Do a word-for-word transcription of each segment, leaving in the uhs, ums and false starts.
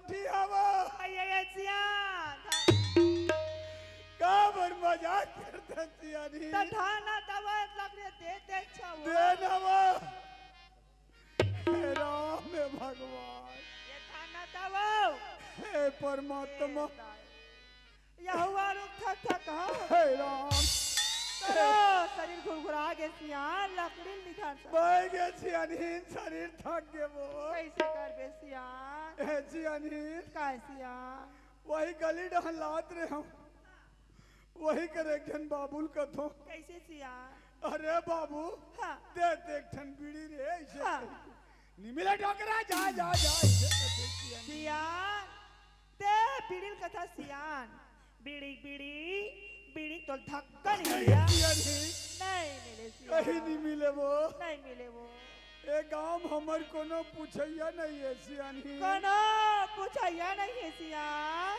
ठीक हवा। अये, ये सियान। का बर मजाक करत हस सियानी? त धान ना तवा लकड़ी दे दे छावा। दे नवा। हे राम, हे भगवान। ये धान ना तवा। हे परमात्मा। ये दाई। यहुआ रुक थक थक कहा। हे राम। चलो, शरीर घुरघुरा गे सियान, लकड़ी निकाल सक। बह गे सियानी, शरीर थक गे वो। कैसे करबे सियान? हे सियानी। काय सियान? वही गली डहलात रहे हम। वही कर एक झन बाबू ल कथों। कैसे सियान? अरे बाबू, हाँ। दे दे एक ठन बीड़ी रे, ऐसे हाँ। कही। निमिले डोकरा, जा, जा, जा, ऐसे कथे सियान। सियान, ते बीड़ी ल कथा सियान। बीड़ी, बीड़ी, बीड़ी तो धक्का नहीं नहीं मिला। सियान ही। नहीं मिले सियान। कहीं नहीं मिले वो। नहीं मिले वो। ए गांव हमर कोनो पूछैया नहीं है सियान ही। कोनो पूछैया नहीं है सियान।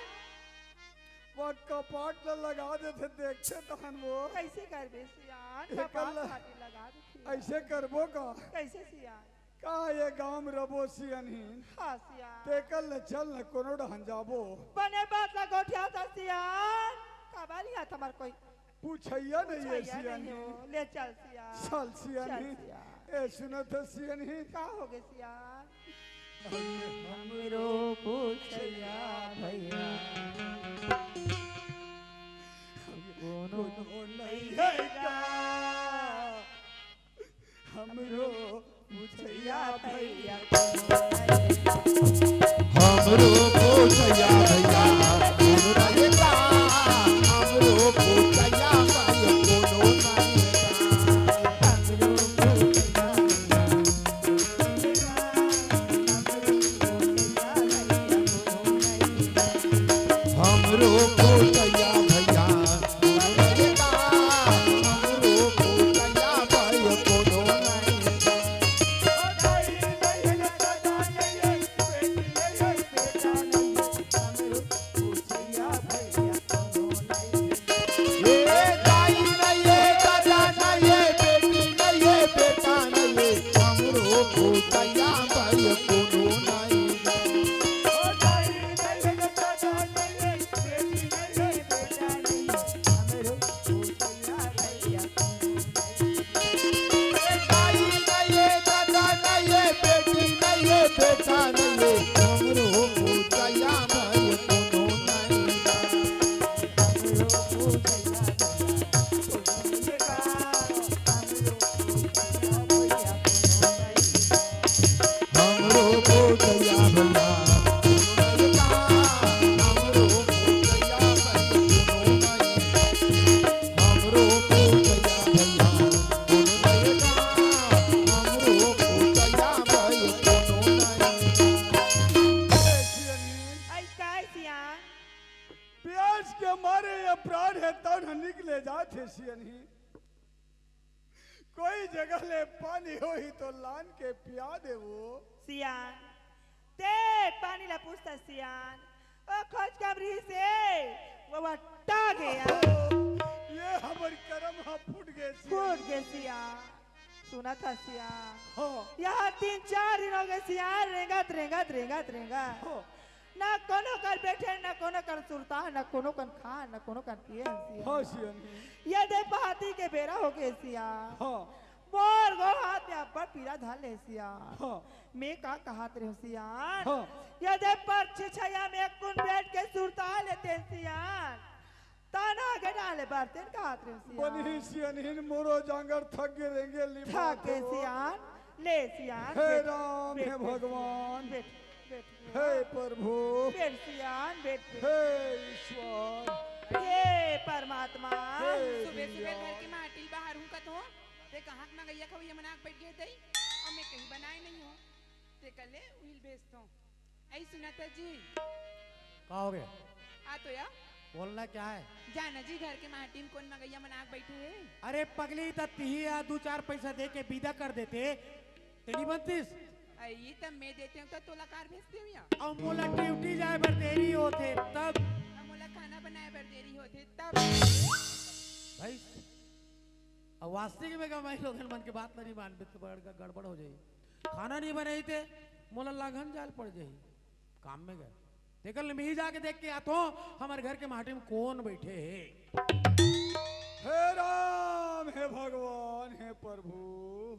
वो कपाट ल लगा देथे, देखथे तहन वो। कैसे करबे सियान? एकर कपाट ल-, खाटी लगा देथे। ऐसे करबो का? कैसे सियान? का ये गांव में रबो सियान ही? हाँ सियान। तेकर ले चल न कोनो डहन जाबो। बने बात ल गोठिया था सियान। काबर लिया था हमार कोई पूछैया नहीं है पूछैया सियान नहीं ही। हो। ले चल सियान। चल सियान चल ही। सियान। ए सुनत ह सियान ही। का हो गे सियान? हमरो पूछैया भैया कोनो नहीं है का? हमरो पूछैया भैया। हमरो पूछैया भैया, कोनो नहीं बा। हमरो पूछैया भैया, कोनो नहीं बा। हमरो पूछैया भैया, हमरो पूछैया भैया, प्यास के मारे ये प्राण हे तन ह निकले जात हे सियनही। कोई जगह ले पानी होही तो लान के पिया देवो। सियान, ते पानी ला पूछता सियान, ओ खोज कमरी से वो वट्टा गया। ये हमर करम हा फूट गए सियान। फूट गए सियान। सुनत हस सियान। हाँ। यहाँ तीन चार दिन हो गए सियान, रेंगत, रेंगत, रेंगत, रेंगत। हाँ। ना कोनो कर बैठे, ना कोनो कर सुरता, ना कोनो कर खा, ना कोनो कर पिए हस सियान। हाँ सियान। ये दे पहाती के बेरा हो गए सियान। हाँ। मोर गोड़ हाथ में अब्बड़ पीरा धर ले सियान। हाँ। मैं का कहत रहे सियान। हाँ। ये दे पर छछया में कुन बैठ के सुरता लेते सियान। ताना के डाले बरतन कहत रहे सियान। बनी सियनहिन मोरो जांगर थक गे रेंगे लिपा थक के तो। सियान, ले सियान, हे बैठ, राम, बैठ, हे बैठ, भगवान। बैठ, बैठ, हे प्रभु। बैठ सियान, बैठ, बैठ। हे ईश्वर। हे परमात्मा। हे सुबह सुबह दिया। घर के माटी ल बहारहूं कथों, ते कहाँ के मंगइया खवइया मन आके बैठ गए तई, अउ मैं कहीं बनाए नहीं हों, ते कले उहिल भेजथों। आई सुनत हस जी। का हो गया? आ तो या। बोलना क्या है? जाना जी, घर के माटी में कोन मंगइया मन आके बैठे हे? अरे पगली, त तिही आ दू चार पैसा दे के विदा कर देते, तेरी बनतीस। आई त मैं देते हों त तोला कार भेजते हों या? अउ मोला ड्यूटी जाए बर देरी होथे तब। अउ मोला खाना बनाए बर देरी होथे तब। भाई, अब वास्तविक में कमाई लोगन मन के बात ला नहीं मानबे त बड़ गड़बड़ हो जाही। खाना नहीं बनाई ते मोला लांघन जाए ल पड़ जाही। काम में गए। तेकर ले मिही जाके देख के आथो, हमर घर के माटी में कोन बइठे हे। हे राम, हे भगवान, हे प्रभु।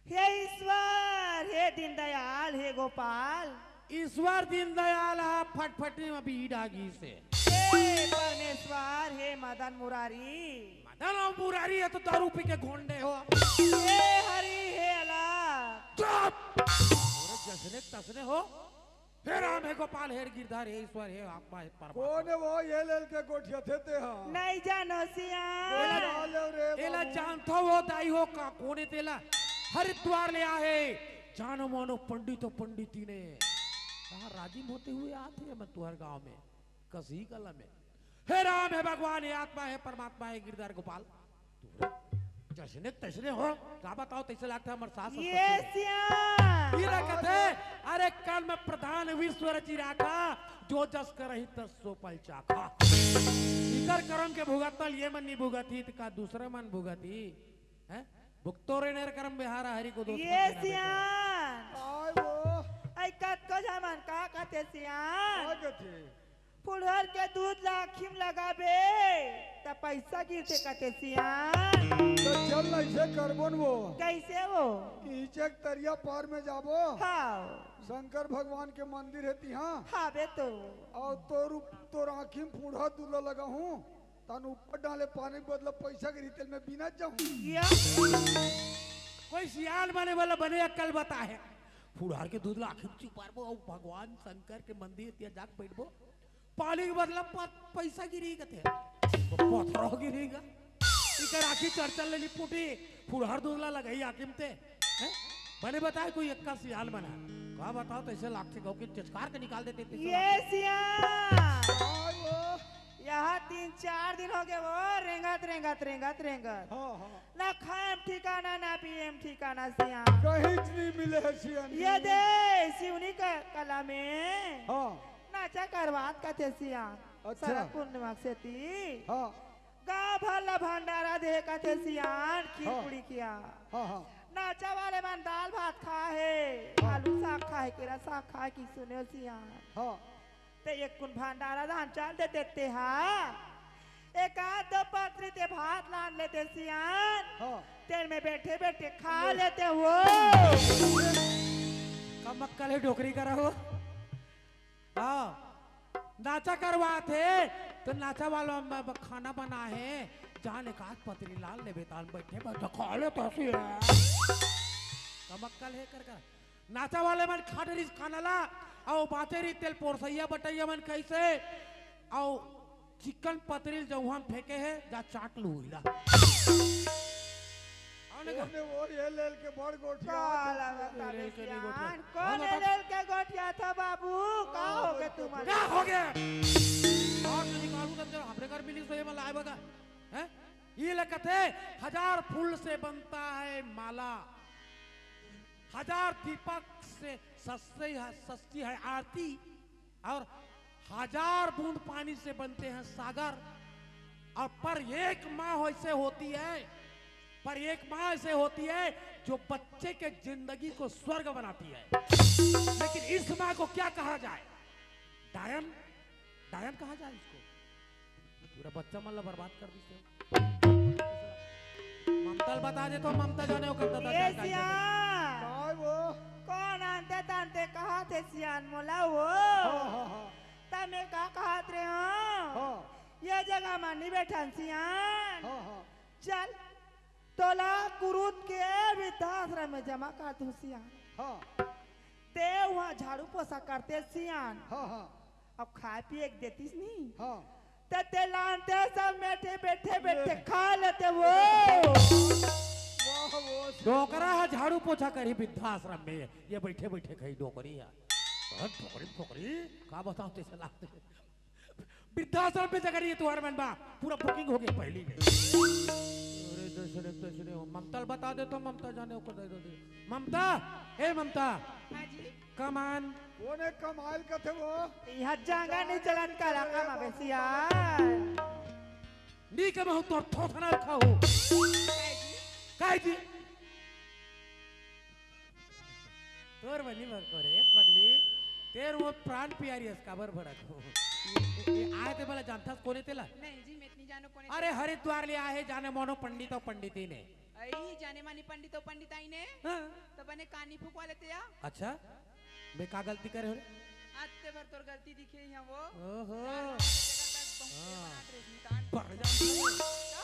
हे ईश्वर, हे दीनदयाल, हे गोपाल। ईश्वर दीनदयाल ह फटफटी में बीड़ा गिस हे। हे परमेश्वर, हे मदन मुरारी। मदन अउ मुरारी, ये तो दारू पी के गोंडे हो। हे हरि, हे अलख। चुप! अरे जसने तसने हो। हे राम, हे गोपाल, हे गिरधर, हे ईश्वर, हे आत्मा, हे परमात्मा। कोन हे वो, ये लेल के गोठियाथे तेहा? नहीं जानो सिया। एला, बोल डाले रे एला बाबू। जानथो वो दाई हो का, कोन हे तेला? हरिद्वार ले आहे, जानो मानो पंडित हो, पंडित ही ने। कहाँ राजी होते हुए आथे मैं तुहर गांव में, कसी कला में। हे राम, हे भगवान, हे आत्मा, हे परमात्मा, हे गिरधर गोपाल। तोरे जसने तसने हो, का बताओ, तइसे लागथे हमर सास ये ससुर। सिया। ये ला कथे, अरे कल मैं प्रधान विश्व रचि राखा, जो जस करही तस सो पल चाखा। इकर करम के भुगतल ये मन नी भुगतही, त का दूसरे मन भुगतही? हैं? भुगतो रे नेर करम बिहार हरि को दोष ये मत देना सिया। बेटा। आय वो। ऐ कतको झमन का कथे सिया? का कथे? फुलहर के दूध ला आँखी म लगाबे, त पइसा गिरथे कथे सियान। त चल, अइसे करबो न वो। कइसे वो? कि इचक तरिया पार में जाबो। हाँ। शंकर भगवान के मंदिर हे तिहाँ। हाँ बे तो। अउ तोर उप-, तोर आँखी म फुलहर दूध ला लगाहूँ, तहन ऊपर डाले पानी के बदला पइसा गिरही, तेला मैं बीनत जाहूँ। या। कोई सियान बने वाला बने अक्कल बताहे। फुलहर के दूध ला आँखी म चिपारबो अउ भगवान शंकर के मंदिर तिहाँ जाके बइठबो। पानी के बदला प-, पइसा गिरही कथे। पथरा गिरही गा। इकर आँखी चरचर ले नी फूटी, फुलहर दूध ला लगाही आँखी म ते। हैं? बने बताहे कोई एक्का सियान बना। का बताओ, तइसे लागथे गऊ के चचकार के निकाल देथे, तइसे ये लागथे। सियान। आय वो। यहाँ तीन चार दिन होगे वो, रेंगत, रेंगत, रेंगत, रेंगत। हाँ, हाँ। ना खाए म ठिकाना, ना पिए म ठिकाना सियान। कहीं च नहीं मिले हे सियान। ये दे, सिवनी का कला में। हाँ। नाचा करवात कथे सियान। अच्छा। सरक पूर्णिमा के सेती। हाँ। गाँव भर ला भंडारा दे कथे सियान, खीर हाँ। पूड़ी खिया। हाँ, हाँ। नाचा वाले मन दाल भात खाहे, हाँ। आलू साग खाहे, केरा साग खाहे, कि सुने सियान। हाँ। ते एक कुन भंडारा दान चल देते हा। एक आध दो पतरी ते भात लान लेते सियान। हाँ। तेल में बैठे बैठे खा ले। लेते हो। कम अक्कल हे डोकरी करा हो। हाँ, नाचा करवाथे, त नाचा वाला म-, म-, खाना बनाहे, जान एक आध पतरी लान लेबे, तान बैठे बैठे खा ले तसी। कम अक्कल हे कर कर। नाचा वाले मन खा डरिस खाना ला, अउ बाँचे रहिस तेला पोरसइया बटइया मन खाइसे, अउ चिकन पतरी ल जउहा म फेंके हे, जा चाट लू उही ला। आने का? कोने वो ये लेल के बड़ गोठिया काला तू। बता ये दे लेल के नहीं गोठिया। सियान, हाँ, कौन बता। ये लेल के गोठिया था बाबू? का हाँ, हो गए गोठिया। तुम्हारे? का हो गया? और तो निकालू तब जब हमरे घर मिली सो ये मन लाए बगा। हैं? ये ले कथे, हजार फूल से बनता है माला, हजार दीपक से सजती है, सजती है आरती, और हजार बूंद पानी से बनते हैं सागर, और पर एक माँ ऐसे होती है, पर एक माँ ऐसे होती है जो बच्चे के जिंदगी को स्वर्ग बनाती है। लेकिन इस माँ को क्या कहा जाए? डायन, डायन कहा जाए इसको? पूरा बच्चा मन ला बर्बाद कर दिस। ममता ल बता दे तो ममता जाने ओकर दादा ये जान का सियान। काय वो? कौन आंते तांते कहाथे सियान मोला वो? हाँ, हाँ, हाँ। त मैं का कहत रहे हूँ? हाँ। ये जगह मा नहीं बैठन सियान। हाँ, हाँ। चल, तोला कुरुद के वृद्धाश्रम में जमा कर दूँ सियान। हाँ। ते वहाँ झाड़ू पोछा करते सियान। हाँ, हाँ। अब खाए पिए के देतिस नहीं। हाँ। ते, ते लानते सब मेठे बैठे बैठे ये। खा लेते वो। वाह, वो से डोकरा ह झाड़ू पोछा करही वृद्धाश्रम में, ये बैठे बैठे खाही डोकरी ह। हाँ, डोकरी, डोकरी, का बताओ तइसे लागथे। वृद्धाश्रम पे जगह नहीं है तुम्हारे मन बा, पूरा booking हो गया पहली में। अरे दसरे, दसरे हो, ममता ल बता दे तो ममता जाने ओकर दे दो दे। ममता, ए ममता। हाँ जी। कमान। कोने कमाल कथे वो? यहाँ जांगा नहीं चलन काला कमा बेसिया। नी कमाहूँ तोर थोथना खाहूँ। काहे जी? तोर बनी भर को रे पगली। तेर वो प्राण प्यारी हस, काबर भड़क हो? ये, ये, ये आए ते भला जानथस कोने तेला? नहीं जी, मैं इतनी जानो कोने अरे, तेला। हरिद्वार ले आए हे, जाने मानो पंडित अउ पंडिती ने। अई, जाने मानी पंडित अउ पंडित आई ने। हाँ। तो बने कानी फुकवा लेते या। अच्छा, मैं का गलती करे हो रे? आते भर तोर गलती दिखे यहाँ वो। ओहो। चार नंबर के जगह दस बहुत हाँ। बना दे रजनीकांत। बढ़ जानथस। का?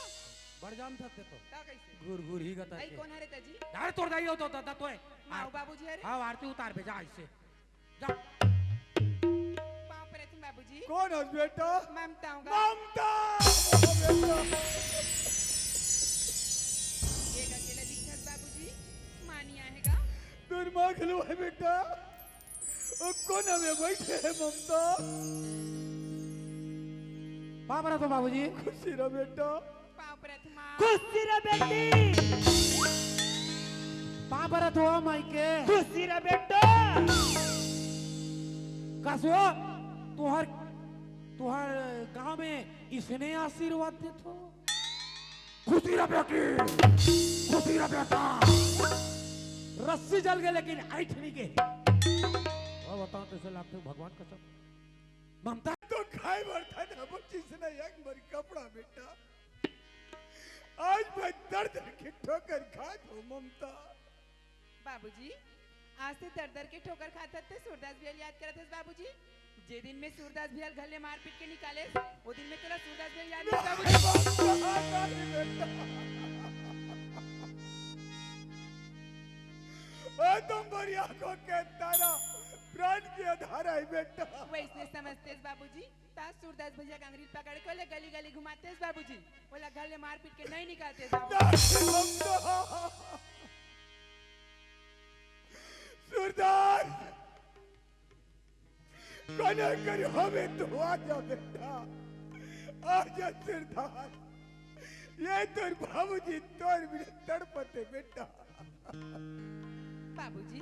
बढ़ जानथस ते तो। का कैसे? गुर गुर ही गता अई के। कौन हरे तजी? यार तोर दाई हो तो दादा तो है। माऊ बाबूजी हरे? हाँ, आरती उतार बे, जा इसे। जा। पाँव परत हूँ बाबूजी। कौन हस बेटा? ममता हूँ गा। ममता! बेटा। एक अकेला दिखत बाबूजी, माँ नहीं आएगा। दुर्मार्ग लो है बेटा। ओ कोना में बैठे है ममता। पाँव परत हूँ बाबूजी। खुशी रह बेटा। पाँव परत हूँ माँ। खुशी रह बेटी। पाँव परत हूँ माई के। खुशी रह बेटा। कसो, तुहर, तुहर गांव में इसने आशीर्वाद देथो। खुशी रह बेटी, खुशी रह बेटा। रस्सी जल गे लेकिन ऐठ नहीं गे। वो बताओ, तैसे लागथे भगवान कसम। ममता। तो खाए बर था ना, वो चीज ना, एक बार कपड़ा बेटा। आज मैं दर्द के ठोकर खात हूँ ममता। बाबूजी, आज ते दर दर के ठोकर खात हस ते सूरदास भैया ल याद करत हस बाबूजी। जे दिन में सूरदास भैया ल घर ले मार पीट के निकालेस, वो दिन में तोला सूरदास भैया याद नहीं बाबूजी। ओ तुम बड़ी आंखों के तारा, प्राण की आधार है बेटा। वैसने समझतेस बाबूजी, ता सूरदास भैया के अंगरी पकड़ के ओला गली गली घुमातेस बाबूजी, ओला घर ले मार पीट के नहीं निकालतेस बाबूजी। सूरदास, कोने करी हमें तो आ जा बेटा, आ जा सूरदास। ये तोर बाबूजी तोर बिना तड़पत हे बेटा। बाबूजी,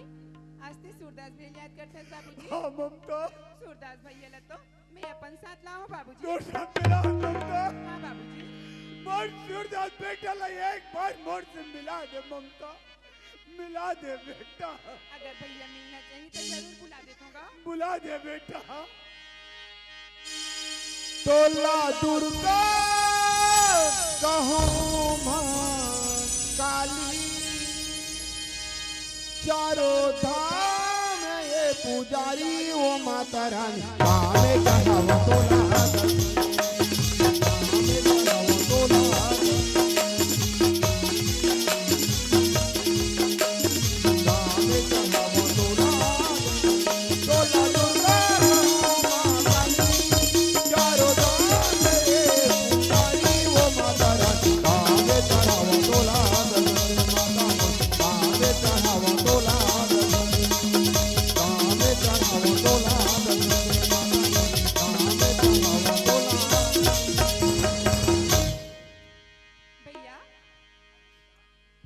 आज ते सूरदास भैया ल याद करथस बाबूजी। हाँ ममता। सूरदास भैया ला तो मैं अपन साथ लाऊं बाबूजी। तोर साथ मिला ममता। हाँ बाबूजी। मोर सूरदास बेटा ला एक बार मोर से मिला दे ममता, मिला दे बेटा। अगर भैया मिलना चाहिए तो जरूर बुला देता हूँ। बुला दे बेटा। तोला दुर्गा कहूँ माँ काली, चारों धाम ये पुजारी, ओ माता रानी, कामे चढ़ावा तोला। भैया,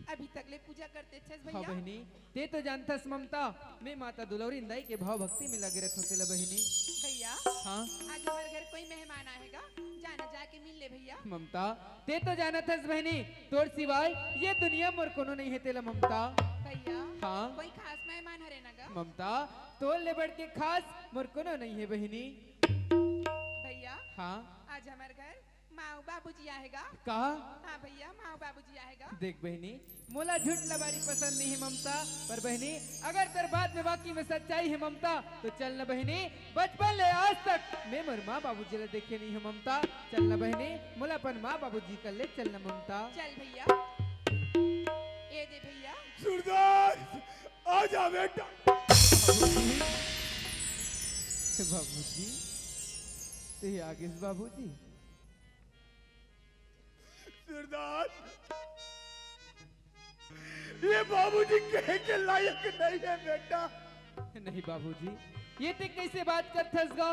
अभी तक ले पूजा करते छस हाँ भैया। बहिनी, ते तो जानथस ममता, मैं माता दुलौरी दाई के भाव भक्ति में लगे रहथों तेला बहिनी। भैया, हाँ? आज हमारे घर कोई मेहमान आएगा, जाना जाके मिल ले भैया। ममता, ते तो जानथस बहिनी, तोर सिवाय ये दुनिया मोर कोनो नहीं हे तेला ममता। भैया, हाँ? कोई खास मेहमान हरे ना गा? ममता, तोर ले बढ़ के खास मोर कोनो नहीं हे बहिनी। भैया, हाँ? आज हमारे घर माऊ बाबूजी आएगा। का? हाँ भैया, माऊ बाबूजी आएगा। देख बहिनी, मोला झूठ लबारी पसंद नहीं हे ममता, पर बहिनी, अगर तोर बात में वाकई में सच्चाई हे ममता, तो चल ना बहिनी, बचपन ले आज तक मैं मोर माँ बाबूजी ला देखे नहीं हूँ ममता। चल ना बहिनी, मोला अपन माँ बाबूजी कर ले चल ना ममता। चल भैया, ये दे भैया। सूरदास, आजा बेटा। बाबूजी, ते आ गेस बाबूजी। सूरदास, ये बाबूजी कहे के लायक नहीं है बेटा। नहीं बाबूजी, ये ते कैसे बात करथस गा?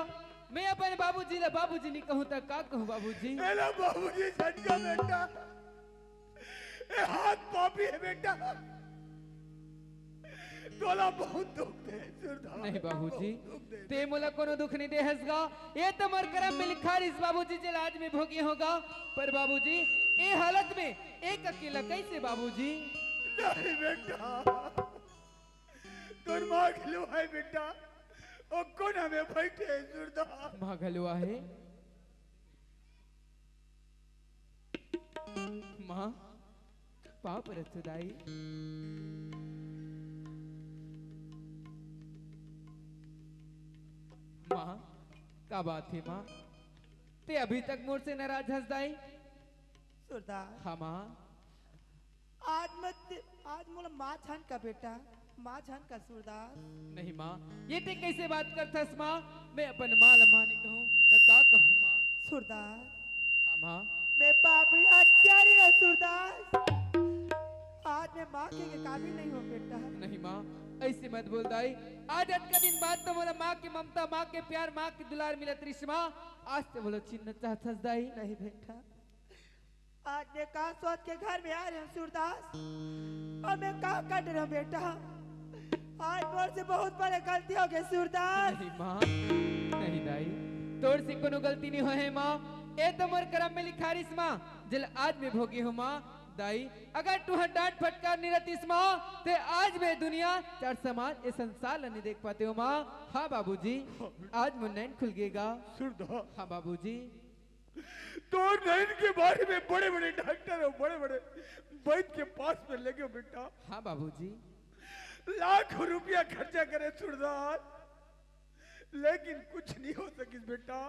मैं अपन बाबूजी ला बाबूजी नहीं कहूँ त का कहूँ बाबूजी? एला बाबूजी झटका बेटा। ए हाथ पापी है बेटा। तोला बहुत दुख दे, सूरदास। नहीं बाबूजी, बहुत दुख दे। ते मोला कोनो दुख नहीं दे हस गा। ये तो मोर करम में लिखा रिस बाबूजी, जेला आज मैं भोगे हों गा। पर बाबूजी, ए हालत में एक अकेला कैसे बाबूजी? नहीं बेटा, तोर माँ के लुहाई बेटा, ओ कोना में बैठे हे सूरदास। माँ घलो आहे। माँ, पाँव परत हों दाई। माँ, का बात हे माँ? तें अभी तक मोर से नाराज हस दाई? सूरदास। हाँ माँ। आज मत, आज मोला माँ झन का बेटा, माँ झन का सूरदास। नहीं माँ, ये तें कइसे बात करथस माँ? मैं अपन माँ ला माँ नइ कहूँ, त का कहूँ माँ? सूरदास। हाँ माँ। मैं पापी हत्यारी हूँ सूरदास। आज मैं माँ के, के काबिल नहीं हूँ बेटा। नहीं माँ, अइसे मत बोल दाई। आज अतका दिन बाद तो मोला माँ के ममता, माँ के प्यार, माँ के दुलार मिलत रिहिस माँ। आज तें मोला छीनना चाहत हस दाई। नहीं बेटा, आज मैं का सोच के घर में आए रहेंव सूरदास, अउ मैं का कर डरेंव बेटा। आज मोर से बहुत बड़े गलती हो गे सूरदास। नहीं माँ, नहीं दाई, तोर से कोनो गलती नहीं होए हे माँ। ए तो मोर करम में लिखाय रिहिस माँ, जेला आज मैं भोगे हूँ माँ। दाई, अगर तुँहर डांट फटकार नहीं रहतिस माँ, ते आज मैं दुनिया चार समाज ए संसार ला नहीं देख पातेंव माँ। हाँ बाबूजी, आज मोर नैन खुल गे गा। सूरदास। हाँ बाबूजी। तोर नैन के बारे में बड़े-बड़े डॉक्टर अउ बड़े-बड़े वैद्य के पास में ले गेंव बेटा। हाँ बाबूजी। लाखों रुपया खर्चा करे सूरदास, लेकिन कुछ नहीं हो सकिस बेटा।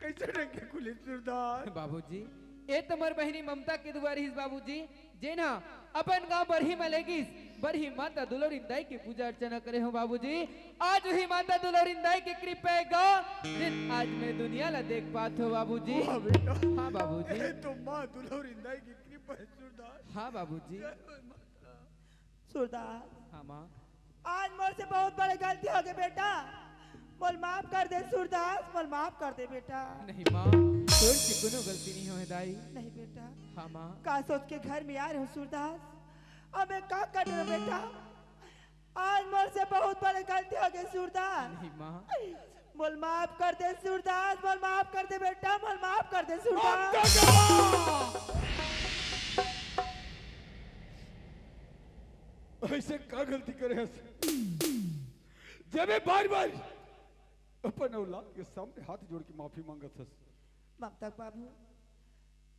कइसे नैन खुलिस सूरदास? बाबूजी, ए तो मोर बहिनी ममता के दुआ रिहिस बाबूजी। जेन ह अपन गांव बरही म लेगिस, बरही माता दुलौरिन दाई के पूजा अर्चना करे हंव बाबूजी। आज उही माता दुलौरिन दाई के कृपा हे गा, जेन आज मैं दुनिया ला देख पात हंव बाबूजी। वाह बेटा। हाँ बाबूजी। ये तो माँ दुलौरिन दाई की कृपा हे सूरदास। हाँ बाबूजी। जय हो माता। सूरदास। हाँ माँ। आज मोर से बहुत बड़े गलती हो गे बेटा, मोला माफ कर दे सूरदास, मोला माफ कर दे बेटा। नहीं माँ, तोर से कोनो गलती नहीं होए दाई। नहीं बेटा। हाँ माँ। का सोच के घर में आए रहेंव सूरदास, अब मैं का कर डरेंव बेटा। आज मोर से बहुत बड़े गलती हो गे सूरदास। नहीं माँ। मोला माफ कर दे सूरदास, मोला माफ कर दे बेटा, मोला माफ कर दे सूरदास। अइसे का गलती करे हस, जब मैं बार-बार अपन औलाद के सामने हाथ जोड़ के माफी मांगत हस? ममता के बाबू,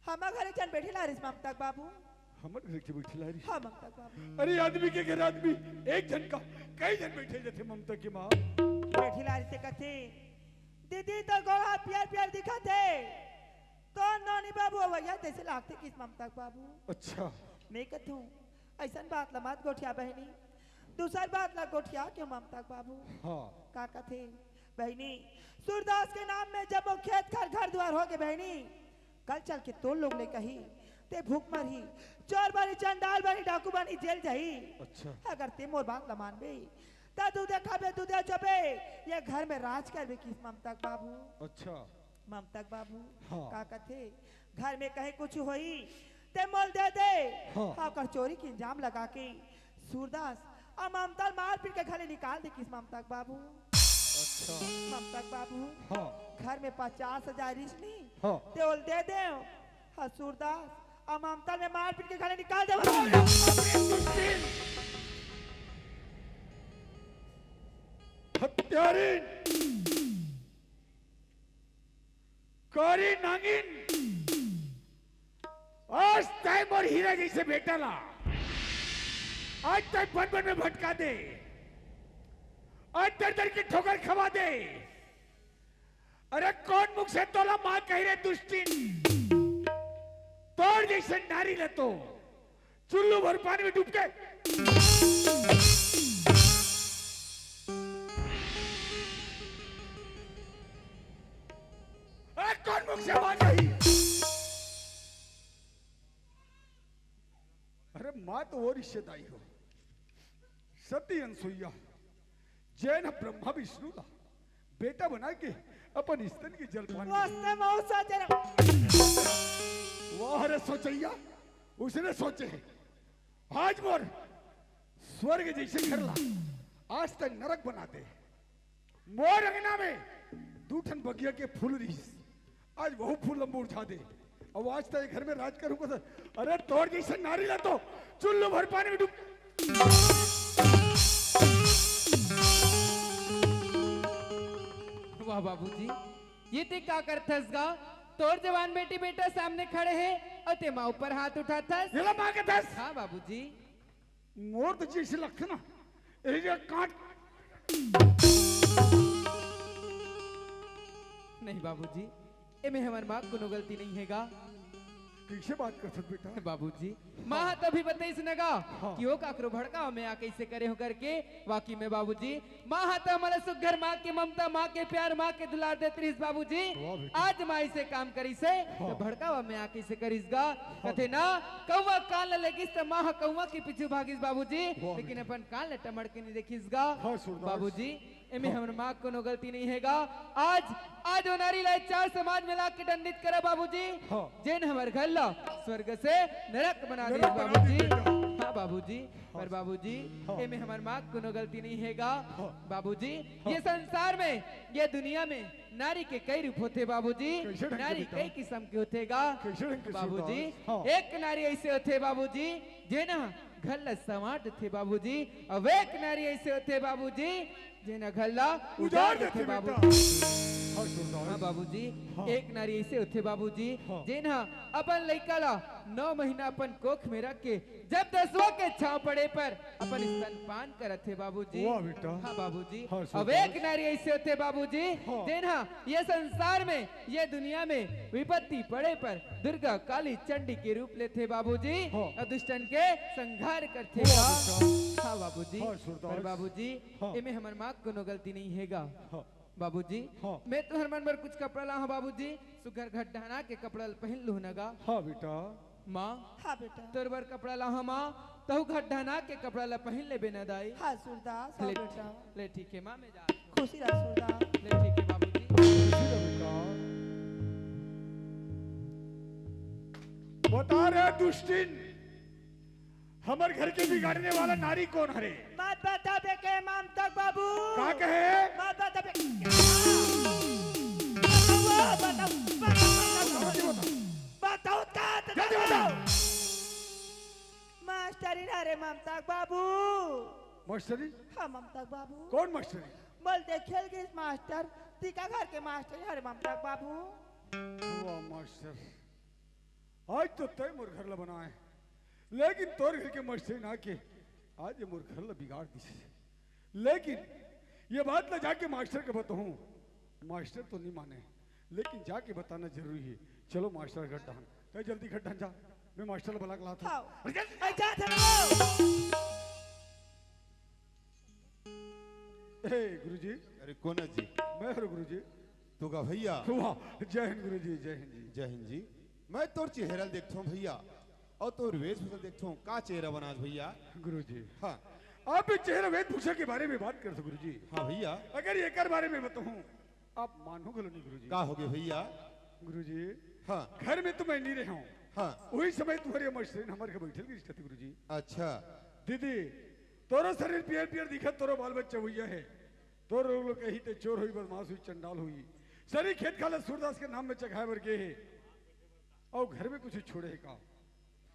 हमर घर एक झन बेटी ला रिहिस ममता के बाबू। हमर घर एक झन बेटी ला रिहिस? हाँ ममता के बाबू। अरे आदमी के घर आदमी एक झन का कई झन बइठे जाथे ममता के माँ। बेटी ला रिहिस ते कथे, दीदी तोर गोड़ हाथ पियर पियर दिखत हे, तोर नोनी बाबू अवइया तइसे लागथे कहिस ममता के बाबू। अच्छा। मैं कथंव, अइसन बात ला मत गोठिया बहिनी, दूसर बात ला गोठिया के ममता के बाबू। हाँ। का कथे बहिनी, सूरदास के नाम में जब वो खेत खार घर दुवार हो गे बहिनी, कल चल के तोर लोग ले कही, ते भूख मरही, चोर बनही, चंडाल बनही, डाकू बनही, जेल जाही। अच्छा। अगर ते मोर बात ला मानबे, त दूधे खाबे, दूधे चोबे, ये घर में राज करबे कहिस ममता के बाबू। अच्छा। ममता के बाबू, हाँ। का कथे, घर में कहीं कुछ होही, ते मोला दे दे। हाँ। हाँ, ओकर चोरी के इल्जाम लगा के सूरदास अउ ममता ल मार पीट के घर ले निकाल दे कहिस ममता के बाबू। अच्छा। ममता के बाबू, हाँ। घर में पचास हजार रिहिस नहीं, हाँ। ते ओला दे दे। हाँ, सूरदास अउ ममता ल मार पीट के घर ले निकाल दे। अरे बाप रे, दुष्टिन! हत्यारिन! कारी नांगिन, आज तैं मोर हीरा जइसे बेटा ला, आज तैं बन बन में भटका दे, आज दर दर के ठोकर खवा दे। अरे कोन मुख से तोला माँ कही रे दुष्टिन? तोर जइसे नारी ला तो चुल्लू भर पानी में डूब के। अरे कोन मुख से माँ कही? अरे माँ तो वो रिश्तेदारी हो, सती अनसुईया, जेन ह ब्रह्मा विष्णु ला बेटा बना के अपन स्तन के जलपान करे। वास्ते मौसा जरा। वाह रे सोचैया, उसने सोचे हे, आज मोर स्वर्ग जइसे घर ला आज तक नरक बना दे। मोर अंगना में दू ठन बगिया के फूल रिहिस, आज वहू फूल ल मुरझा दे। अब आज तक घर में राज करूंगा सर। अरे तोर जइसे नारी ला तो चुल्लू भर पानी में डूब। बाबूजी, ये ते का करथस गा? तोर जवान बेटी बेटा सामने खड़े हे अउ ते माँ ऊपर हाथ उठाथस। एला माँ कथस? हाँ बाबूजी। मोर तो जैसे लगथे ना, यही जगह काट। नहीं बाबूजी, एमे हमर माँ कोनो गलती नहीं हे गा। कैसे बात करथस बेटा? बाबूजी, माँ ह तभी बताइस न गा हाँ। कि ओ काकरो भड़कावा में आ कैसे करे हो करके। वाकई में बाबूजी, माँ ह त हमला सुग्घर माँ के ममता, माँ के प्यार, माँ के दुलार देत रहिस बाबूजी। वाह बेटा। आज माँ ऐसे काम करिस हे, हाँ। त भड़कावा में आ कैसे करिस गा? हाँ। कथे ना, कौवा कान ल लेगिस त माँ ह कौवा के पीछू भागिस बाबूजी, वाह लेकिन बेटा। अपन कान ल टमड़ के नहीं देखिस गा। हाँ, सूरदास। बाबूजी, एमे हाँ। हमर माँ के कोनो गलती नहीं हे गा। आज, आज ओ नारी ला चार समाज में ला के दंडित करा बाबूजी। हाँ। जेन हमर घर ला स्वर्ग से नरक बना नरक दिस बना बाबूजी। दिस बेटा। हाँ बाबूजी, हाँ। पर बाबूजी, हाँ। एमे हमर माँ के कोनो गलती नहीं हे गा। हाँ। बाबूजी, हाँ। ये संसार में, ये दुनिया में नारी के कई रूप होथे बाबूजी। कैसे ढंग के नारी बेटा? कई किस्म के होथे गा। कैसे ढंग के बाबूजी, सूरदास? हाँ। एक नारी ऐसे होथे बाबूजी, जेन ह घर ला संवार देथे बाबूजी, अउ एक नारी ऐसे होथे बाबूजी, जेन ह घर ला उजाड़ उजाड़ देथे देथे बाबू। बेटा। हाँ, सूरदास। हाँ बाबूजी, हाँ। एक नारी ऐसे होथे बाबूजी, हाँ। जेन ह अपन लइका ला नौ महीना अपन कोख में रख के जब दसवाँ के छाँव पड़े पर अपन स्तनपान करत हे बाबूजी। वाह बेटा। हाँ बाबूजी, हाँ, अउ सूरदास। एक नारी ऐसे होथे बाबूजी, हाँ। जेन ह ये संसार में, ये दुनिया में विपत्ति पड़े पर दुर्गा काली चंडी के रूप लेथे बाबूजी, हाँ। अउ दुष्टन के संहार करथे वाह गा। बेटा। हाँ बाबूजी, हाँ, सूरदास। पर बाबूजी, हाँ। एमे हमर माँ के कोनो गलती नहीं हे गा। हाँ। बाबूजी, हाँ। मैं तुहर मन बर कुछ कपड़ा लाहूँ बाबूजी, सुघर घटढाना के कपड़ा ल पहिन लूहू न गा। हाँ बेटा। माँ, हाँ बेटा। तोर बर कपड़ा लाहूँ माँ, तहूँ घटढाना के कपड़ा ल पहिन लेबे न दाई। हाँ सूरदास, हाँ ले, बेटा। ले ठीक हे माँ, मैं जात हूँ। खुशी रह सूरदास। ले ठीक हे बाबूजी। खुशी रह बेटा। बता रे दुष्टिन, हमर घर के बिगाड़ने वाला नारी कोन हरे? मत बता बे के ममता के बाबू। का कहे? मत बता बे। बताओ, बताओ, बताओ, बताओ। बताओ का, जल्दी बताओ। मास्टरी हरे ममता के बाबू। मास्टरी? हाँ, ममता के बाबू। कोन मास्टरी? बोल दे खेल गिस मास्टर, टीका घर के मास्टरी हरे ममता के बाबू। वाह मास्टर, आज तो तय मोर घर ला बनाए, लेकिन तोर घर के मास्टरी ना के आज ये मोर घर ला बिगाड़ दिस। लेकिन ये बात ला जाके मास्टर के बताहूँ, मास्टर तो नहीं माने, लेकिन जाके बताना जरूरी हे। चलो मास्टर घटढान, तय जल्दी घटढान जा, मैं मास्टर ला बला के लात हूँ। हाँ। अरे जल्दी। ए, जा थे ना। ए, गुरुजी। अरे, कोन जी? मैं हरो गुरुजी। तू का भैया? वाह, जय हिंद गुरुजी, जय हिंद जी। जय हिंद जी। मैं तोर चेहरा ल देखथों भैया, अउ तोर वेशभूषा देखथों, का चेहरा बनास भैया? गुरुजी। हाँ। आप ये चेहरा वेशभूषा के बारे में बात करथो गुरुजी। हाँ भैया। अगर एकर बारे में बताहूँ, आप मानहू घलो नहीं गुरुजी। का होगे भैया? गुरुजी, हाँ। घर में तो मैं नहीं रहा हूँ। हाँ। वही समय तुम्हारे मशीन हमारे घर बैठल गिस रथे गुरुजी। अच्छा। दीदी, तोरो शरीर पियर पियर दिखत, तोरो बाल बच्चा हुई हे। तोर लोग कही ते चोर हुई, बदमाश हुई, चंडाल हुई। सरी खेत खार ल सूरदास के नाम में चघाए बर गे हे। अउ घर में कुछ छोड़े हे का?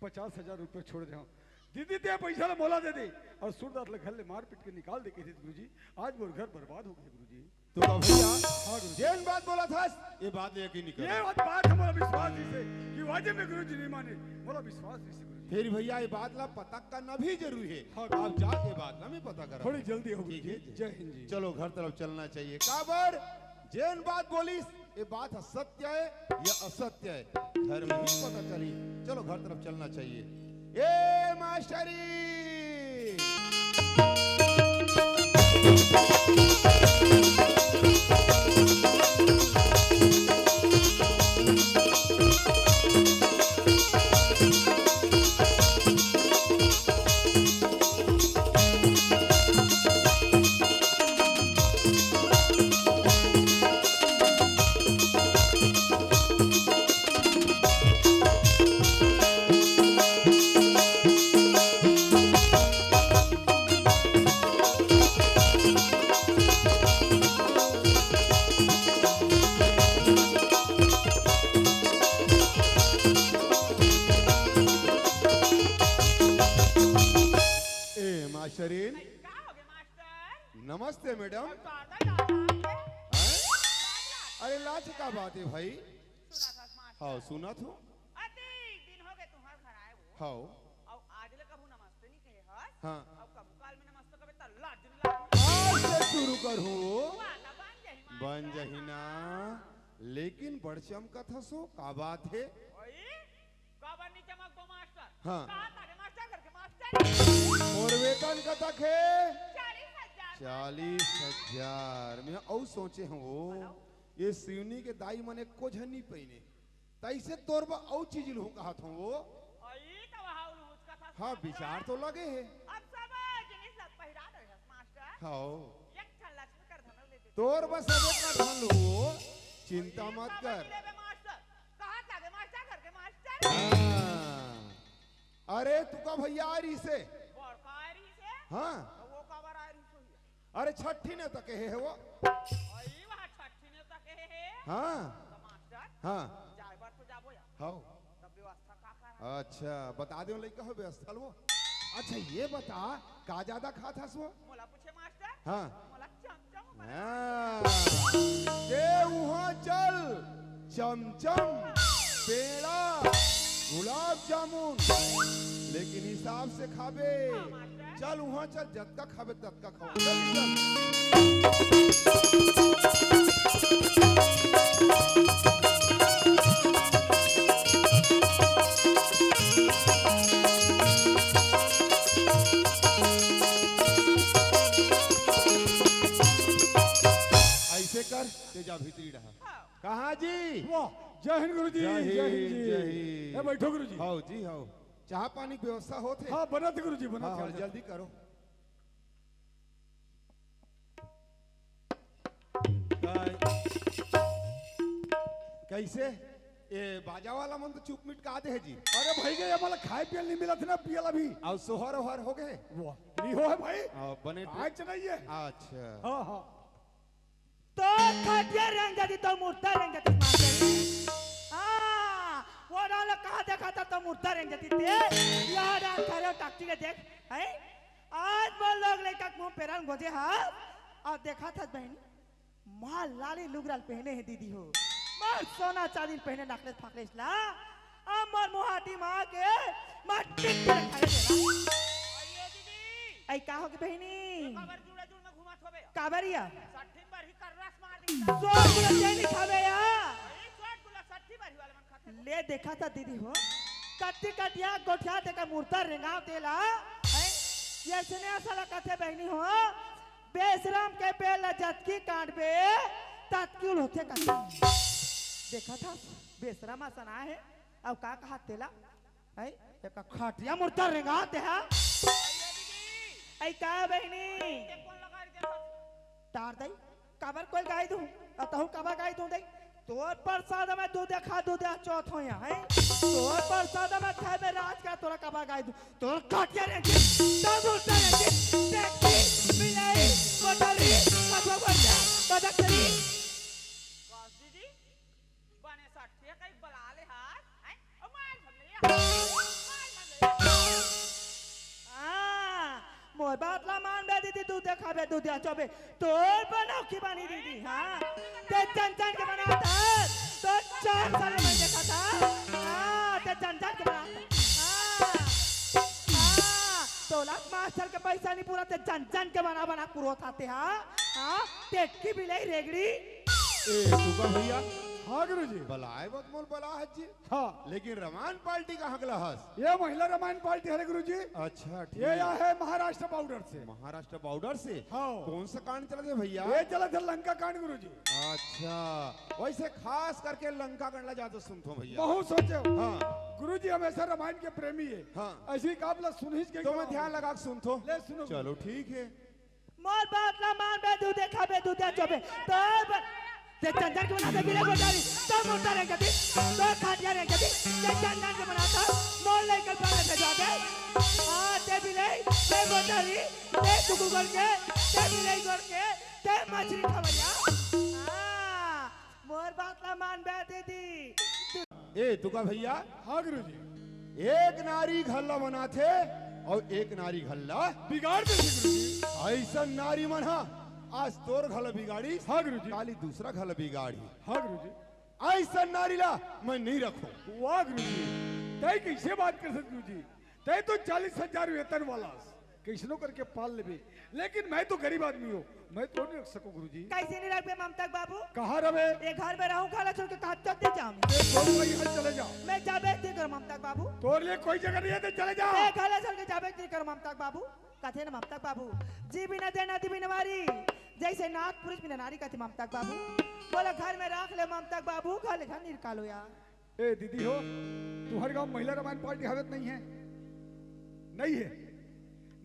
पचास हजार रुपये छोड़ दे हँव। दीदी ते पैसा ल मोला दे दे। अउ सूरदास ल घर ले मार पीट के निकाल दे कहिथे गुरुजी। आज मोर घर बर्बाद हो गे गुरुजी। तो का भैया, हाँ गुरुजी। जेन बात बोलत हस, ये बात ले यकीन नहीं ये कर। बात, बात हमला विश्वास नइ हे कि वाजे में गुरुजी नहीं माने, मोला विश्वास नइ हे गुरुजी। फिर भैया, ये बात ला पता करना भी जरूरी हे। हाँ। आप जाके बात ला मैं पता करा। थोड़ी जल्दी हो ठीक गुरुजी। हे जी। जय हिंद जी। चलो, घर तरफ चलना चाहिए। काबर? जेन बात बोलिस, ये बात ह सत्य हे या असत्य हे, घर में ही पता चली। चलो, घर तरफ चलना चाहिए। ए मास्टरी! ए, मास्टरीन। का हो गया, मास्टर? नमस्ते, मैडम। और का होता है, दादा? हैं? अरे लाज का बात हे भाई? सुनत हस मास्टर? हाँ, सुनत हूँ। अतेक दिन होगे तुम्हर घर आए हो। हाँ। अउ आज ले कभू नमस्ते नहीं कहे हस। हाँ। अउ कभू काल में नमस्ते कबे त लाज नहीं लागे। आज से शुरू करहूँ। वाह, त बन जाही मास्टर। बन जाही ना। लेकिन बड़ चमकत हस ओ, का बात हे? ओए, काबर नहीं चमकबो मास्टर? हाँ। कहा तारे मास्टर करके मास्टर। मोर वेतन कतक हे? चालीस हजार। चालीस हजार। मैं अउ सोचे हूँ, बताओ। ये सिवनी के दाई मन एको झन नहीं पहिने, तइसे तोर बर अउ चीज लूहूँ कहत हूँ ओ। अई तो वहाँ उलूच का था हाँ, मास्टर। विचार तो लगे हे। अब सब जिनिस ला पहिरा दे हस मास्टर। हाँ। एक ठन लक्ष्मी कर धन ले दे। तोर बर सबे कर धन लूहूँ ओ, चिंता अई मत सब कर। ले बे मास्टर। कहा तारे मास्टर करके मास्टर। हाँ। अरे, तुका भैया आ रही से? बड़का आ रही से? हाँ। तो वो काबर आ रही से? अरे, छठी नेवता कहे हे ओ। अई, वहाँ छठी नेवता कहे हे? हाँ। तो मास्टर, हाँ। जाए बर तो जाबो यार। हाँ। तब व्यवस्था का का हे? अच्छा, बता दे लइका हो व्यवस्था लो। अच्छा, ये बता, का ज्यादा खात हस ओ? मोला पूछे मास्टर? हाँ। मोला चमचम बना। हाँ। ते उहाँ चल, चमचम, पेड़ा, गुलाब जामुन, लेकिन हिसाब से खाबे। हाँ, मास्टर। चल उहाँ चल, जतका खाबे ततका खवा। चल, चल। अइसे कर, ते जा भीतरी रहा। हाँ। कहाँ जी? वाह, जय हिंद गुरुजी, जय हिंद, जय हिंद जी। जय हिंद। ए, बैठो गुरुजी। हाव जी, हाव। चाह पानी के व्यवस्था होत हे? हाँ, बनत हे गुरुजी, बनत हाँ, हे, हाँ, बनत हे। जल्दी करो। कै-, कइसे? ए, बाजा वाला मन तो चुप मिट का दे हे जी। अरे भाई, ये हमला खाए पिए नहीं मिलत ना, पियल अभी। अउ सोहर ओहर हो गे? वाह, नहीं हो हे भाई। हाँ, बने आज नहीं हे। अच्छा। हाँ, हाँ। तो खटिया रेंग जाती, तो मुर्दा रेंग जाती, मास्टर। हाँ, वो डाल कहाँ देखा था, तो मुर्दा रेंग जाती थे। यहाँ डाल खड़े हो, टकटकी ले देख, हैं? आज मोर लोग लइका के मुंह पेरन गोजे हा, अउ देखा था बहिनी, मार लाली लुगरा ल पहने हे दीदी हो, मार सोना चांदी ल पहने नकलेस फकलेस ला, अउ मोर मुहाटी माँ के माटी के खाए देला। अइयो दीदी। अई का हो गे बहिनी? काबर जुड़ा जुड़ में घुमात होबे? काबर या? सट्ठी बार ही कर रस मार दी। सोच ले तेली खाबे या। अरे सोच गुला सट्ठी बार ही वाला मन खाथे। ले देखा था दीदी हो, कत्ती कटिया गोठिया देके मुर्दा रेंगाव तेला, हैं? ये सुने साला कथे बहिनी हो, बेसरम के बेल ला जतकी काटबे, ततकी उल होथे कथे। देखा था, बेसरम असन आहे, अउ का कहा तेला? हैं? एक खटिया मुर्दा रेंगाव तेहा। अई का बहिनी? टार दई, काबर कोई गाई दूं? अतहु काबर गाई दूं दई? तोर प्रसाद में दूध देखा, दूध या चौथ हो या, हैं? तोर प्रसाद में खाए में राज का तोरा काबर गाई दूं? तोर काटिया रे जी, तब उठा रे जी, देखी, मिलाई, बदली, कथवा बदली, बदली। बस दीदी, बने सट्ठे कई बला ले हाथ, हैं? ओ मार भले, मार भले। हाँ, मोर बात ला मान बे दीदी, दूध देखाबे, दूध या चोबे, तोर बनाओ की बानी दीदी, हाँ? ते जन जन के बनाता, तो चार साल में देखा था, हाँ, ते जन जन के बनाता, हाँ, हाँ, तोला मास्टर के पैसा नहीं पूरा, ते जन जन के बना बना पूरा थाते, हाँ, हाँ, टेटकी बिलाई रेगड़ी। ए, तुका भैया। हाँ गुरुजी। बलाए बत मोल बला हस जी। हाँ। लेकिन रमायन पार्टी कहाँ के लहस? ये महिला रमायन पार्टी हरे गुरुजी। अच्छा, ठीक। ये या है महाराष्ट्र बॉर्डर से। महाराष्ट्र बॉर्डर से? हाँ। कौन सा कांड चलत हे भैया? ये चलत हे लंका कांड गुरुजी। अच्छा, वैसे खास करके लंका कांड ला ज्यादा सुनथो भैया। बहुत सोचे हो। हाँ। गुरुजी हमेशा रमायन के प्रेमी हे। हाँ। अइसे ही आप ला सुनहिस के तो मैं ध्यान लगा के सुनथो। ले सुनो। चलो ठीक हे। मोर बात ला मान बे, दूध देखाबे, दूध या चोबे। तोर बर-, ते चंदन के बनाता बिले गोटारी, तो मोटा रे गति, तो खाटिया रे गति, ते चंदन के बनाता, मोर लइका पाले भेजा दे। हाँ, ते बिले, ते गोटारी, ते कुकुर के, ते बिले गोर के, ते मछली खवैया। हाँ, मोर बात ला मान बे दीदी। ए, तुका भैया? हाँ गुरुजी। एक नारी घर ला बनाथे अउ एक नारी घर ला बिगाड़ देथे गुरुजी। अइसन नारी मन हा आज तोर घर ल बिगाड़िस, हाँ गुरुजी। काली दूसरा घर ल बिगाड़ही। हाँ गुरुजी। अइसन नारी ला मैं नहीं रखूं। वाह गुरुजी, तय कइसे बात करथस गुरुजी? तय तो चालीस हजार वेतन वाला हस, कइसनो करके पाल लेबे, लेकिन मैं तो गरीब आदमी हूँ, मैं तो नहीं रख सकूं गुरुजी। कइसे नहीं रखबे ममता के बाबू? कहाँ रखबे? ये घर में रहूं, घर ला छोड़ के कहाँ चल दे जाऊं मैं? ए, तोर कोई घर चले जा। मैं जाबे नहीं करूं ममता के बाबू। तोर लिए कोई जगह नहीं है, तो चले जा। ये घर ला छोड़ के जाबे नहीं करूं ममता के बाबू। कथे न ममता के बाबू, जी बिना दे नदी बिना वारी, जइसे नाथ पुरुष बिना नारी कथे ममता के बाबू। बोला घर में राख ले ममता के बाबू, घर ले झन निकालो यार। ए दीदी हो, तुम्हर गांव महिला रामायण पार्टी हवे त नहीं है? नहीं है,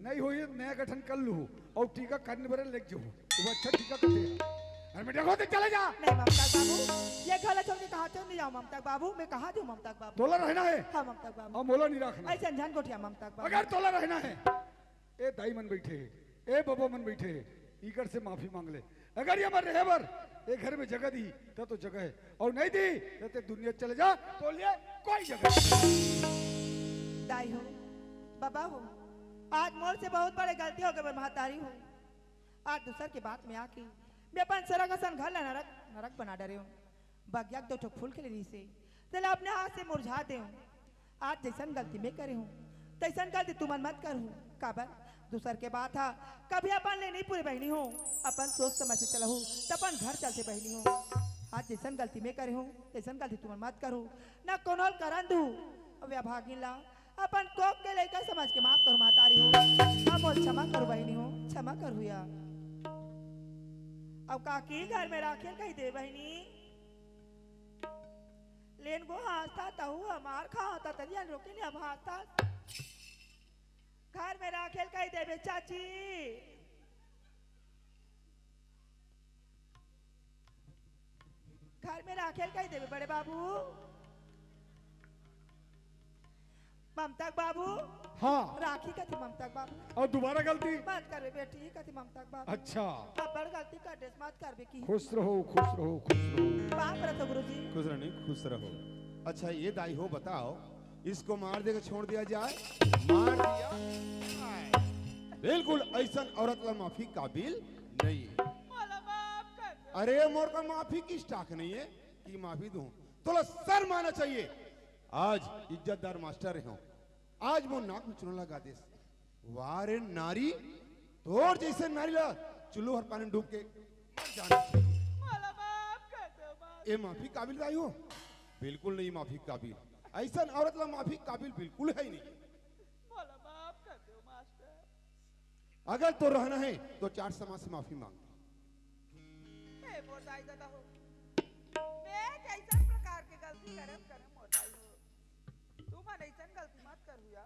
नहीं होही त नया गठन कर लूहू अउ टीकाकरण बर लेग जहू। वो अच्छा टीका करते हैं। अरे बेटा, हो तो चले जा। नहीं ममता के बाबू, ये घर ला छोड़ के कहाँ चल नहीं जाऊं ममता के बाबू, मैं कहाँ जाऊं ममता के बाबू? तोला रहना है। हाँ ममता के बाबू। अउ मोला नहीं रखना। अइसन झन गोठिया ममता के बाबू। अगर तोला रहना है, ए दाई मन बइठे हे, ए बबा मन बइठे हे, इकर से माफी मांग ले। अगर ये हमर रहे बर ए घर में जगह दी, त तो जगह है, अउ नहीं दी, त ते दुनिया चले जा, तोर लिए कोई जगह नहीं। दाई हो, बबा हो, आज मोर से बहुत बड़े गलती हो गए, महतारी हो। आज दूसर के बात में आके मैं अपन सरग असन घर ला नरक, नरक बना डरे हूँ। बगिया के दो ठो फूल खिले रहिसे, तेला अपने हाथ से मुरझा देहूं। आज जइसन गलती मैं करे हूं, तइसन गलती तुमन मत करहू। काबर? दूसर के बात हा कभी अपन ले नहीं पूरे बहिनी हो, अपन सोच समझ से चलहू, त अपन घर चलथे बहिनी हो। आज जइसन गलती मैं करे हूं, तइसन गलती तुमन मत करहू, ना कोनो ल करन दू। अब या भागिन ला अपन कोख के लइका समझ के माफ करू महतारी हो। अब मोल क्षमा करू बहिनी हो, क्षमा करू या। अब काकी घर में राखेल कहि दे बहिनी। लेन गो हाँसथा तहू हमार खाँव त तरिया रोके ले अब हाँसथा। घर में राखेल कहि देबे चाची। घर में राखेल कहि देबे बड़े बाबू। ममता के बाबू। हाँ। राखी कथे ममता के बाबू। अउ दोबारा गलती? मत करबे बेटी, कथे ममता के बाबू। अच्छा। अब्बड़ गलती कर देस, मत करबे की। खुश रहो, खुश रहो, खुश रहो। बाप रहो गुरुजी। खुश रहनी, खुश रहो। अच्छा ये दाई हो बताओ, इसको मार देके छोड़ दिया जाए? मार दिया जाए। बिल्कुल अइसन औरत ला माफी काबिल नहीं है। मोला माफ कर दो। अरे मोर का माफी की स्टॉक नहीं है कि माफी दूं? तोला शर्म आना चाहिए। आज इज्जतदार मास्टर रहे हो, आज मोर नाक में चूना लगा देस। वाह रे नारी, तोर जइसे नारी ला चुल्लू हर पानी डूब के मर जाना चाहिए। मोला माफ कर दो, माफ। ए माफी काबिल दाई हो? बिल्कुल नहीं माफी काबिल। अइसन औरत ला माफी काबिल बिल्कुल है ही नहीं। मोला माफ कर दो मास्टर। अगर तो रहना है तो चाट समाज से माफी मांग। हे मोर दाई ददा हो, मैं कइसन प्रकार के गलती करम करम मोर दाई हो, तुमन अइसन गलती मत करहू या।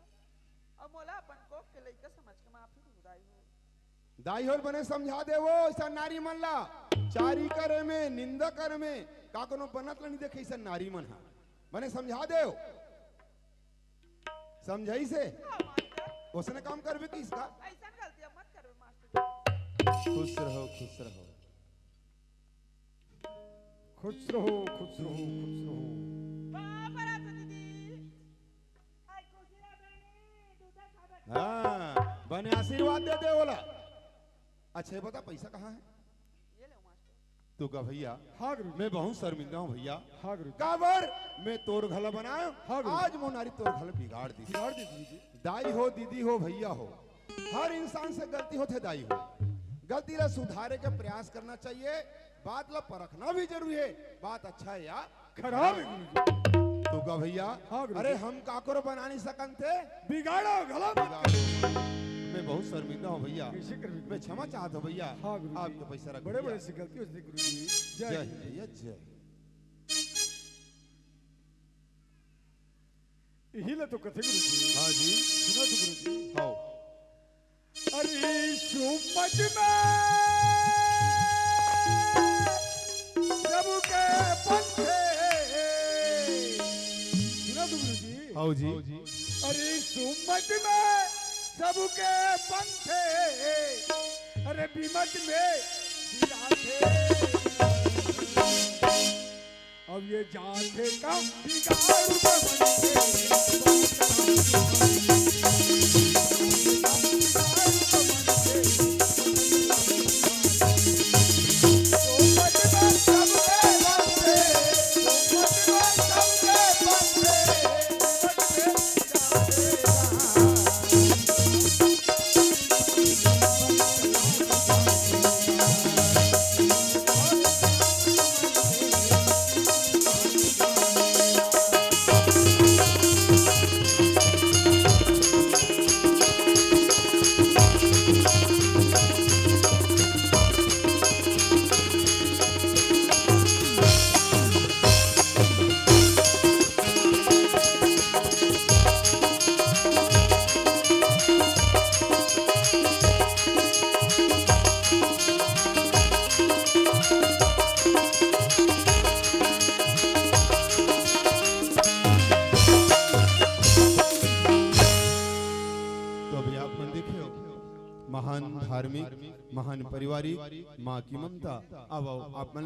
अउ मोला अपन कोख के लइका समझ के माफी दू दाई हो। दाई हो बने समझा देवो अइसन नारी मन ला, चारी करे में, निंदा करे में, का कोनो बनत ला नहीं देखे अइसन नारी मन हा। बने समझा देव। समझाइसे? हाँ, मास्टर। ओसने काम करबे किस का? अइसन गलती अब मत करबे, मास्टर। खुश रहो, खुश रहो। खुश रहो, खुश रहो, खुश रहो। बाप रे, तो दीदी। आई खुशी रहो बहनी, दूध खा बैठ। हाँ, बने आशीर्वाद दे दे बोला। अच्छा, ये बता, पैसा कहाँ है? ये ले, मास्टर। तू का भैया, हाँ, गुरु जी। मैं बहुत शर्मिंदा हूँ भैया। हाँ, गुरु जी। काबर मैं तोर घर ला बनायो, हाँ, गुरु जी। आज मोर नारी तोर घर ला बिगाड़ दी। बिगाड़ दी, गुरु जी। दाई हो, दीदी हो, भैया हो, हर इंसान से गलती होथे दाई हो। गलती ला सुधारे के प्रयास करना चाहिए, बात ला परखना भी जरूरी है, बात अच्छा है या खराब है गुरुजी। तू का भैया? हाँ गुरुजी। अरे हम काकरो बना नहीं सकन थे। बिगाड़ो, गलत मत बिगाड़ो। मैं बहुत शर्मिंदा हूँ भैया। कैसे कर मैं क्षमा चाहता हूँ भैया। हाँ गुरुजी। आपके पैसा रख बड़े भैया। बड़े से गलती होती गुरुजी। जय जय हिंद। हिंद भैया, जय। यही ला तो कथे गुरुजी। हाँ जी। सुना तो गुरुजी। हाँ। अरे सुमत में सबके पंथे। सुना तो गुरुजी। हाँ जी। अरे सुमत में सबके पंथे। अरे विमत में विराथे। अब ये जात का बिगाड़ बनते। पारिवारिक माँ की ममता। अब आओ, आप मन